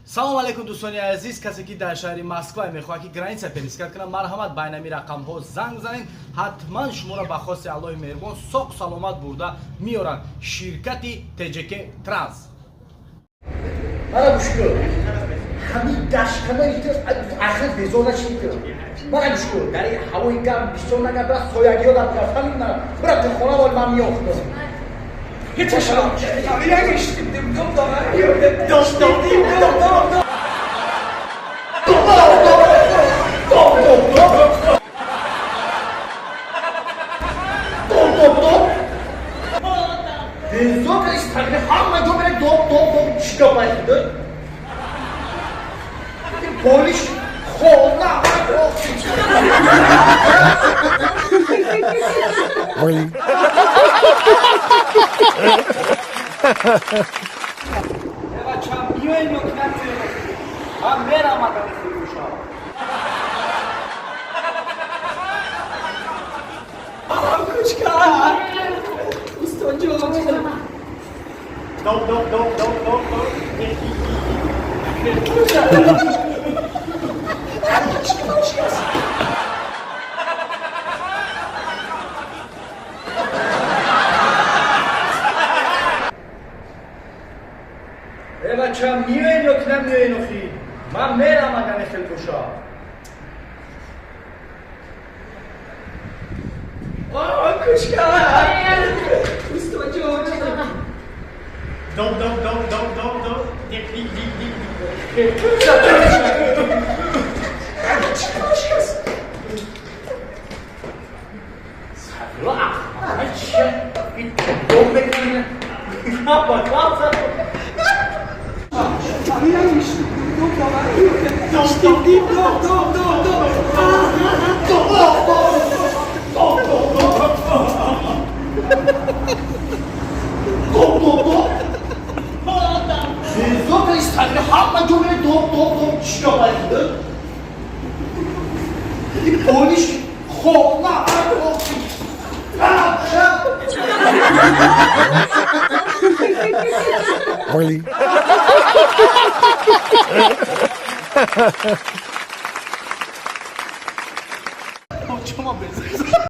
Салом алейкум, дӯстони азиз. Касе ки дар шаҳри Москва мехоҳад ки граница пересекать кунад, марҳамат, ба инами рақамҳо занг занед. Ҳатман шуморо ба хости Аллоҳи меҳрубон соқ саломат бурда меоранд ширкати ТЖК Транс. Мана гӯш кун, ҳамин гашканаи ту ахир безор нашид. Мана гӯш кун, дар ин ҳавои гарм бисёр нагар, бира соягиё дар фаҳмид. Мана бира ту хона, вол ман меёфтам. Безор кардӣ, ҳама ҷо мере, доб доб доб. Чӣ гап айхида? Полиш хона. Бачам, миёем ё ки намиёем? Ман мерам, агар хелбоша. Доб доб доб доб доб доб. Э бачам, миёем ё ки намиёем охи? Ман мерам, агар хел боша. Доб доб доб доб доб доб. Дик дик дик дик дик. Доб мекунӣ. Безор кардӣ, ҳама ҷо мере, доб доб доб. Чӣ гап айхида? Полиш хона. Really?